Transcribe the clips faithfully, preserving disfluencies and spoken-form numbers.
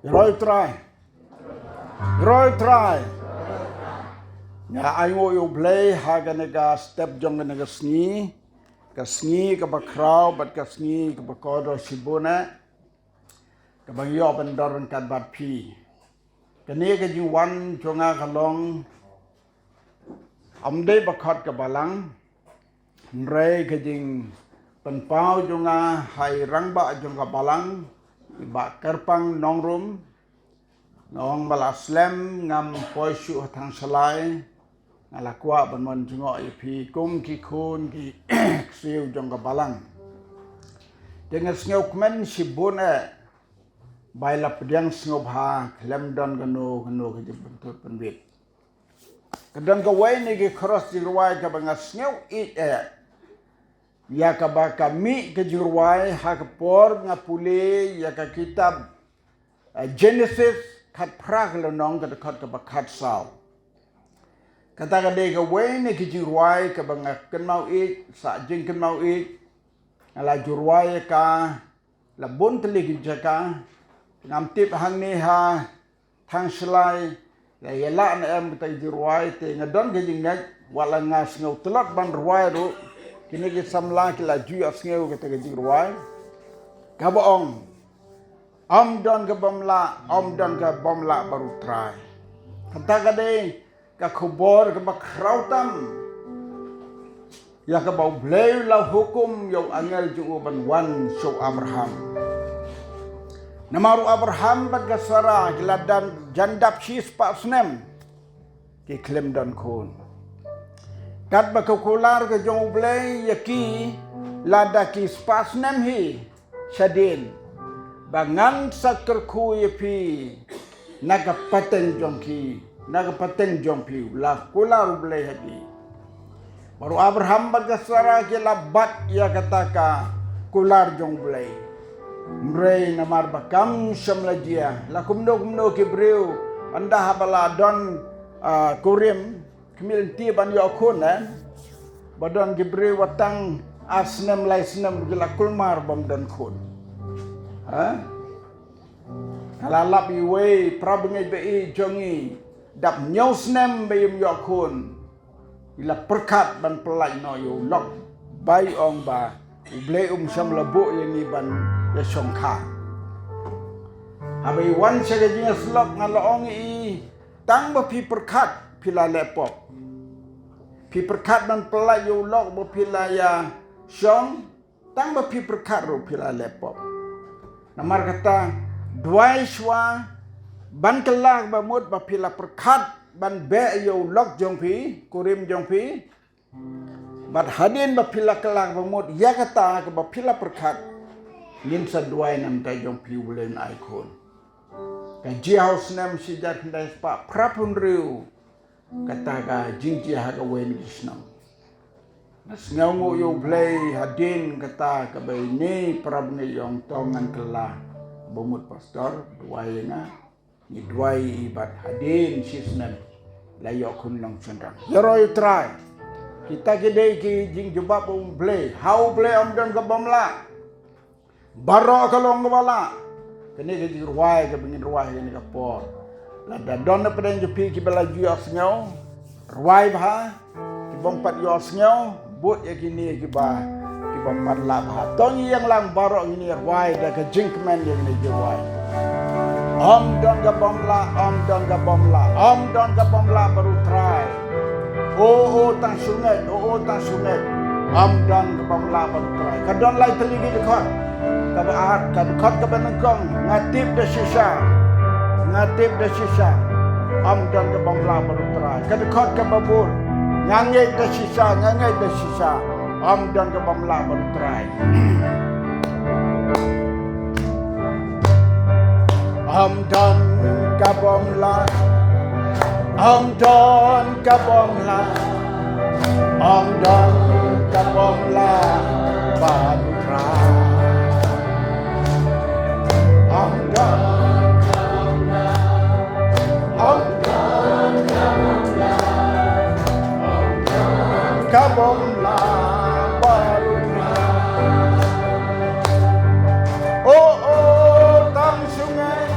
Ïaroh ïa u Trai. Ïaroh ïa u Trai. Nga ainguh ïa u Blei ha kane ka step jong kane ka sngi. Ka sngi kaba khraw bad ka sngi kaba kordor shibun eh. Kaba ngi ïoh ban don ryngkat bad phi. Kane ka jingwan jong nga ka long, ym dei ba khot ka balang. Hynrei ka jingpynpaw jong nga ha i rangbah jong ka balang, i Bah Kyrpang Nongrum. Nga ong ba la slem ngam poi shuh ha Thangshalai. Nga la kwah ban wan jngoh ïa phi kum ki khun ki ksiew jong ka balang. Te nga sngewkmen shibun eh ba i la pdiang sngewbha, khlem don kano kano ka jingpynthut pynbit. Ka don kawei na ki khros jingrwai kaba nga sngew ïeit eh, ïa kaba ka mih ka jingrwai ha ka por nga pule ïa ka kitab, eh, Genesis khatphra, ka lynnong, ka dkhot kaba khatsaw. Kata ka dei kawei na ki jingrwai kaba nga kynmaw ïeit, sa jingkynmaw ïeit. Nga la ju rwai ïa ka la bun tylli ki jaka. Ngam tip hangne ha Thangshalai la ïalah ne em kata ka jingrwai, te nga don ka jingngeit, wat la nga sngew tlot ban rwai ruh, kine ki samla ki la ju ïohsngew kata ka jingrwai kaba ong: Ym don ka bym lah, ym don ka bym lah bad u Trai. Kata ka dei ka khubor kaba khraw tam ïa kaba u Blei u la hukum ïa u angel jong u ban wan sha u Abraham. Namar u Abraham bad ka Sara ki la dang jan dap shispah snem, ki khlem don khun. Katba ka kular ka jong u Blei ïa ki, lada ki spah snem hi shadien, ba ngan sa kyrkhu ïa phi na ka pateng jong ki, na ka pateng jong phi, la kular u Blei ha ki. Bad u Abraham bad ka Sara ki la bat ïa kata ka kular jong u Blei. Hynrei namar ba kam shym la jia, la kumno kumno ki briew, ynda haba la don, ah, kurim, khmih lynti ban ïoh khun, eh? Ba don ki briew ba tang ar snem lai snem ki la kulmar bym don khun. Ha? Nga la lap iwei para bangeit ba ïeit jong ngi, dap hynñiew snem ba im ïoh khun, i la pyrkhat ban pyllait noh ïa u lok, ba i ong ba u Blei um shym la buh ïa ngi ban ïa shongkha. Haba i wan sha ka jingïasyllok nga la ong ïa i, tang ba phi pyrkhat phi la leh pop. Phi pyrkhat ban pyllait ïa u lok ba phi la ïa shong, tang ba phi pyrkhat ruh phi la leh pop. Namar kata, duwai shuwa ban kylla ba mut ba phi la pyrkhat ban beh ïa u lok jong phi, kurim jong phi. Bad hadien ba phi la kylla ba mut ïa kata kaba phi la pyrkhat, ngin sa duwai namar jong phi, u Blei un ai khun. Ka jia ha u snem shi hajar khyndai spah phra phew hynriew, kata ka jingjia ha kawei na ki shnong. Nga sngewnguh ïa u Blei hadien kata kaba ine para bangeit i ong to ngan kylla ba mut pastor, duwai ïa nga. Ngi duwai i bad hadien shi snem la ïoh khun long shynrang. Ïaroh ïa u Trai. Kita ki dei ki jingjubab u Blei. Ha u Blei ym don ka bym lah. Baroh ka long kaba lah. Kane ka jingrwai kaba ngin rwai kane ka por. Lada don na pdeng jong phi kiba la ju ïohsngew, rwai bha. Ki bym pat ïohsngew, bud ïa kine kiba, ki bym pat lah bha. To ngin ïeng lang baroh ngin ïa rwai da ka jingkmen ïa kine ki rwai. Ym don ka bym lah, ym don ka bym lah, ym don ka bym lah bad u Trai. O, o tang shu ngeit, o, o tang shu ngeit. Ym don ka bym lah bad u Trai. Ka don lai tylli ki dkhot. Kaba ar, ka dkhot kaba nyngkong, nga tip da shisha. Nga tip da shisha. Ym don ka bym lah bad u Trai. Ka dkhot kaba bud, nga ngeit da shisha, nga ngeit da shisha. Ym don ka bym lah bad u Trai. Ym don ka bym lah. Ym don ka bym lah. Ym don ka bym lah bad u Trai. Ym don ka bym lah. Ym don ka bym lah. Ym don ka bym lah bad u Trai. O, o tang shu ngeit.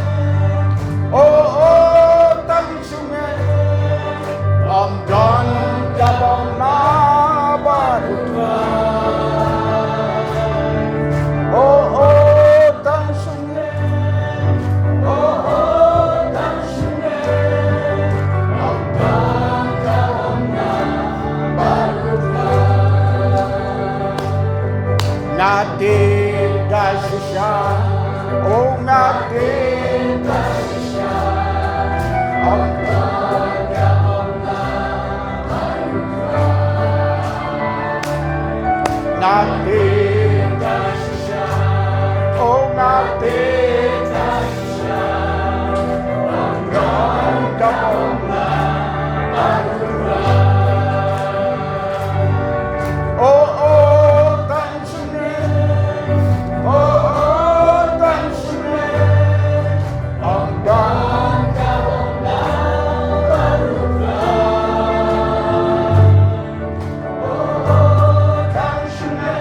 Nga tieng da shisha, oh nga tieng da shisha. Oh nga tieng da shisha, oh nga tieng da shisha. Oh, oh, tang shisha. Oh, oh, tang shisha. Ong don ka bom la baru. Oh, oh, tang shisha.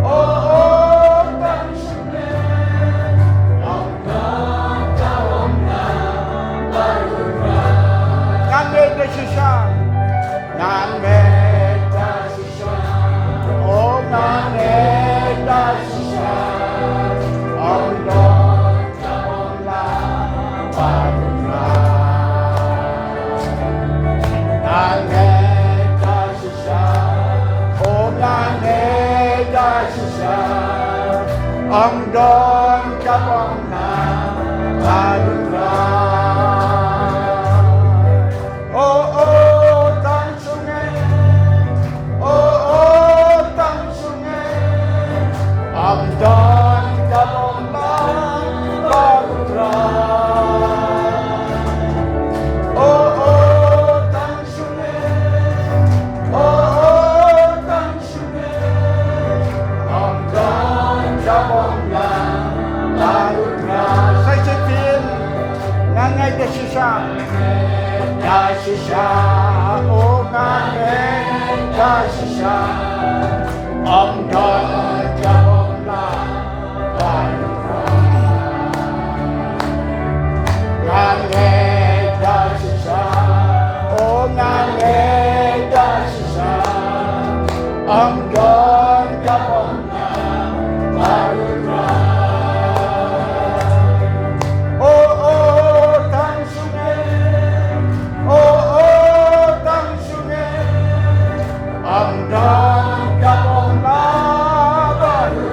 Oh, oh, tang shisha. Ong don ka bom la baru. Ngan ngeit da shisha. Ngan ngeit da shisha. Oh, ngan ngeit da shisha. Ong don ka bom la baru. Ngan ngeit da shisha. Oh, ngan ngeit da shisha. Ong don ka bom la baru. Oh, oh, tang shisha. Oh, oh, tang shisha. Ong don ka bom la baru. Oh, oh, tang shisha. Oh, oh, tang shisha. Ong don ka bom la baru. Sa shisien. Ngan ngeit da shisha. Da shisha, oh ngan ngeit da shisha. Ong don ka bom la baru. Ngan ngeit da shisha, oh ngan ngeit da shisha. Ong don ka bom la baru. Oh, oh, tang shisha. Oh, oh, tang shisha. Ong don ka bom la baru.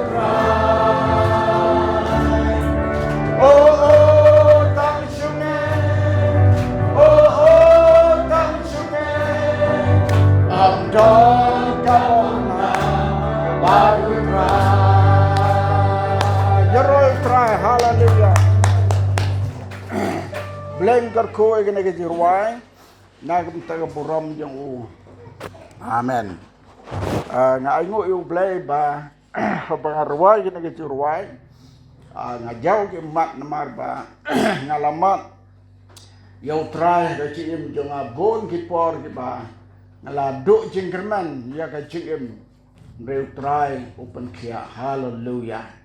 Oh, oh, tang shisha. Oh, oh, tang shisha. Ong don ka bom la baru. Ïaroh ïa U Trai, haleluya. Blei un kyrkhu ïa kane ka jingrwai na ka bynta ka burom jong u. Amen. Ah, nga ainguh ïa U Blei ba, ba nga rwai kane ka jingrwai. Ah, nga jaw ki mat namar ba nga la mad ïa U Trai ha ka jingim jong nga bun ki por kiba nga la duh jingkyrmen ïa ka jingim. Hynrei U Trai u pynkhiah. Haleluya.